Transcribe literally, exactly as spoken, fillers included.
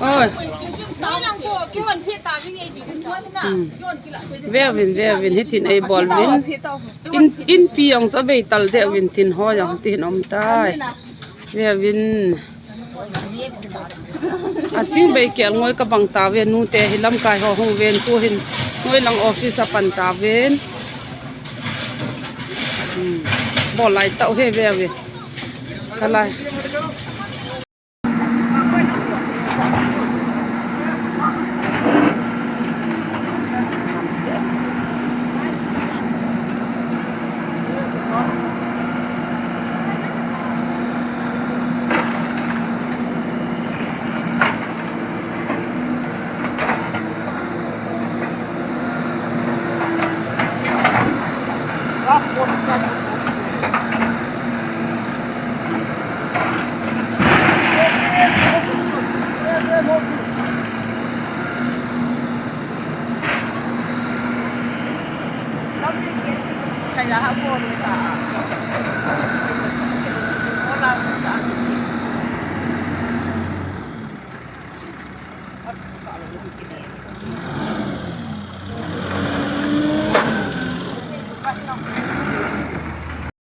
Oi. Vevin, vevin, hitin ei bolvin. In, inpi ong sa vei tal deuvin tin ho jong tin om tai. Vevin. A ching bei kel ngoi ka bang ta ve, nu te hi lamkai ho hung ven tu hin ngoi lang office a pan ta ven. Hmm. Bol lai tau he ve ve. Ka lai.